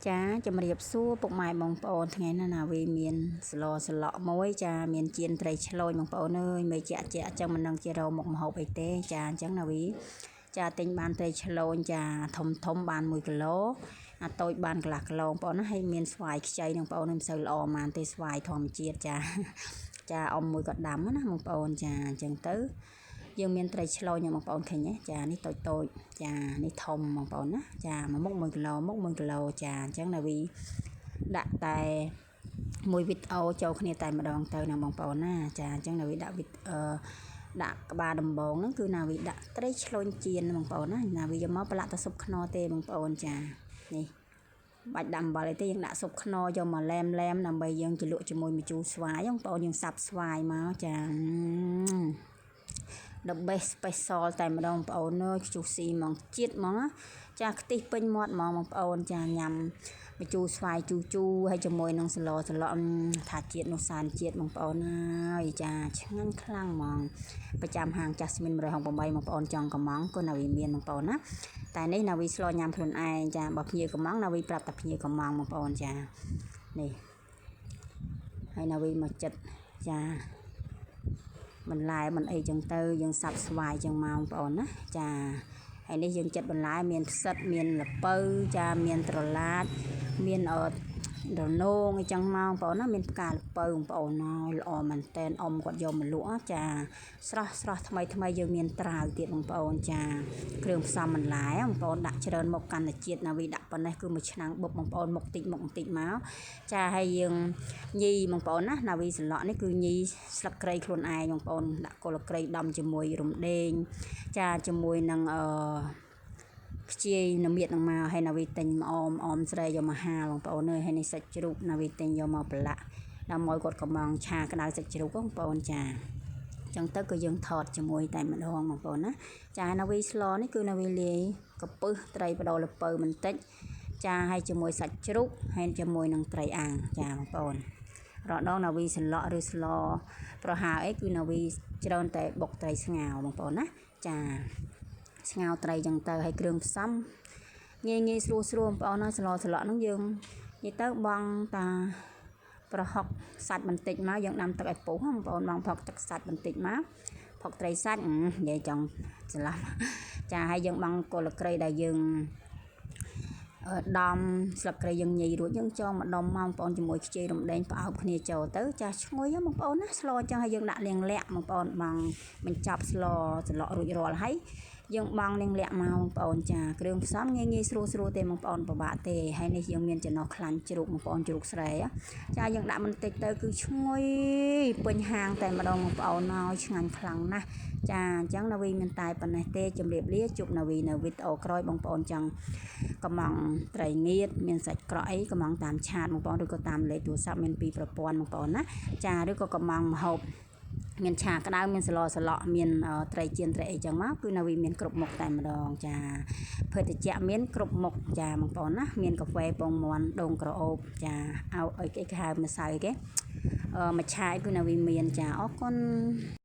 ចាជំរាបសួរពុកម៉ែបងប្អូនថ្ងៃនេះណាវីមានស្លស្លក់មួយចាមានចៀនត្រីឆ្លូញបងប្អូនអើយមេជាក់ជាក់ចឹងមិនដឹងជារោមុខម្ហូបអីទេចាអញ្ចឹងណាវីចាទិញបានត្រីឆ្លូញចាធំធំបាន1គីឡូអាតូចបានកន្លះគីឡូបងប្អូនណាហើយមានស្វាយខ្ចីនឹងបងប្អូនមិនសូវល្អហ្មងទេស្វាយធម្មជាតិចាចាអ៊ំមួយក៏ដាំណាបងប្អូនចាអញ្ចឹងទៅយើងមានត្រីឆ្លូញបងប្អូនឃើញទេចានេះតូចតូចចានេះធំបងប្អូនណាចាមួយមុខ1គីឡូមុខ1គីឡូចាអញ្ចឹងណាវីដាក់តែមួយវីដេអូចូលគ្នាតែម្ដងទៅណាបងប្អូនណាចាអញ្ចឹងណាវីដាក់វីអឺដាក់ក្បាលដំបងហ្នឹងគឺណាវីដាក់ត្រីឆ្លូញចៀនបងប្អូនណាណាវីយកមកប្រឡាក់តែស៊ុបខ្នុរទេបងប្អូនចានេះបាច់ដាក់អំបិលអីទេយើងដាក់ស៊ុបខ្នុរយកមកឡែមឡែមដើម្បីយើងជ្រលក់ជាមួយម្ជូរស្វាយបងប្អូនយើងសាប់ស្វាយមកចា the best special តែម្ដងបងប្អូនអើយខ្ជុះស៊ីហ្មងជាតិហ្មងណាចាខ្ទិះពេញមាត់ហ្មងបងប្អូនចាញ៉ាំម្ជូរស្វាយជូរជូរហើយជាមួយនឹងសឡសឡថាជាតិនោះសានជាតិបងប្អូនហើយចាឆ្ងាញ់ខ្លាំងហ្មងប្រចាំហាងចាស់ស្មីន168បងប្អូនចង់កំងក៏ណាវីមានបងប្អូនណាតែនេះណាវីស្លញ៉ាំខ្លួនឯងចាបើភ្ញៀវកំងណាវីប្រាប់តែភ្ញៀវកំងបងប្អូនចានេះហើយណាវីមកចិត្តចាបន្លែមិនអីចឹងទៅយើងសាប់ស្វាយចឹងមកបងប្អូនណាចាហើយនេះយើងចិត្តបន្លែមានផ្សិតមានល្ពៅចាមានត្រឡាចមានអឺរនោងអីចឹងមកបងប្អូនណាមានផ្កាល្ពៅបងប្អូនណាល្អមែនតែនអ៊ំគាត់យកមកលក់ចាស្រស់ស្រស់ថ្មីថ្មីយើងមានត្រាវទៀតបងប្អូនចាគ្រឿងផ្សំបន្លែបងប្អូនដាក់ច្រើនមកកាន់តែជាតិណាវីដាក់ប៉ុណ្ណេះគឺមួយឆ្នាំងបុកបងប្អូនមុខតិចមុខបន្តិចមកចាហើយយើងញីបងប្អូនណាណាវីសន្លក់នេះគឺញីស្លឹកគ្រៃខ្លួនឯងបងប្អូនដាក់គល់គ្រៃដំជាមួយរំដេងចាជាមួយនឹងអឺខ្ជាយនមៀតនឹងមកហើយណាវីទិញម្អមអមស្រែយកមកហាលបងប្អូនអើយហើយនេះសាច់ជ្រូកណាវីទិញយកមកប្រឡាក់ដើម្បីគាត់កំងឆាក្តៅសាច់ជ្រូកបងប្អូនចាចឹងទៅក៏យើងថតជាមួយតែម្ដងបងប្អូនណាចាណាវីស្លនេះគឺណាវីលាយកពឹសត្រីបដោលពៅបន្តិចចាហើយជាមួយសាច់ជ្រូកហើយជាមួយនឹងត្រីអាំងចាបងប្អូនរដងណាវីសន្លក់ឬស្លប្រហើអីគឺណាវីច្រើនតែបុកត្រីស្ងោបងប្អូនណាចាស្ងោត្រីចឹងទៅហើយគ្រឿងផ្សំងាយងាយស្រួលស្រួលបងប្អូនណាស្លស្លក់ហ្នឹងយើងនិយាយទៅបងតាប្រហុកសាច់បន្តិចមកយើងដាំទឹកឲ្យពុះបងប្អូនបងផុកទឹកសាច់បន្តិចមកផុកត្រីសាច់និយាយចង់ច្រឡំចាហើយយើងបង់គល់ក្រៃដែលយើងដំស្លឹកគ្រៃយើងញីរួចយើងចងម្ដុំមកបងប្អូនជាមួយខ្ជាយរំដេងផ្អើបគ្នាចូលទៅចាឈ្ងុយបងប្អូនណាស្លអញ្ចឹងហើយយើងដាក់លាងលាក់បងប្អូនបងបញ្ចប់ស្លស្លក់រួចរាល់ហើយយើងបង់លាងលាក់មកបងប្អូនចាគ្រឿងផ្សំងាយងាយស្រួលស្រួលទេបងប្អូនពិបាកទេហើយនេះយើងមានចំណុះខ្លាញ់ជ្រូកបងប្អូនជ្រូកស្រែចាយើងដាក់បន្តិចទៅគឺឈ្ងុយពេញហាងតែម្ដងបងប្អូនហើយឆ្ងាញ់ខ្លាំងណាស់ចាអញ្ចឹងណាវីមានតែប៉ុណ្ណេះទេជម្រាបលាជួបណាវីនៅវីដេអូក្រោយបងប្អូនចង់កំងត្រីងៀតមានសាច់ក្រកអីកំងតាម chat បងប្អូនឬក៏តាមលេខទូរស័ព្ទមានពីរប្រព័ន្ធបងប្អូនណាចាឬក៏កំងម្ហូបមានឆាក្តៅមានសឡសឡក់មានត្រីចៀនត្រីអីចឹងមកគឺណាវីមានគ្រប់មុខតែម្ដងចាភេសជ្ជៈមានគ្រប់មុខចាបងប្អូនណាមានកាហ្វេពងមាន់ដូងក្រអូបចាអោអីគេហៅម្សៅគេអឺមួយឆាយគឺណាវីមានចាអរគុណ។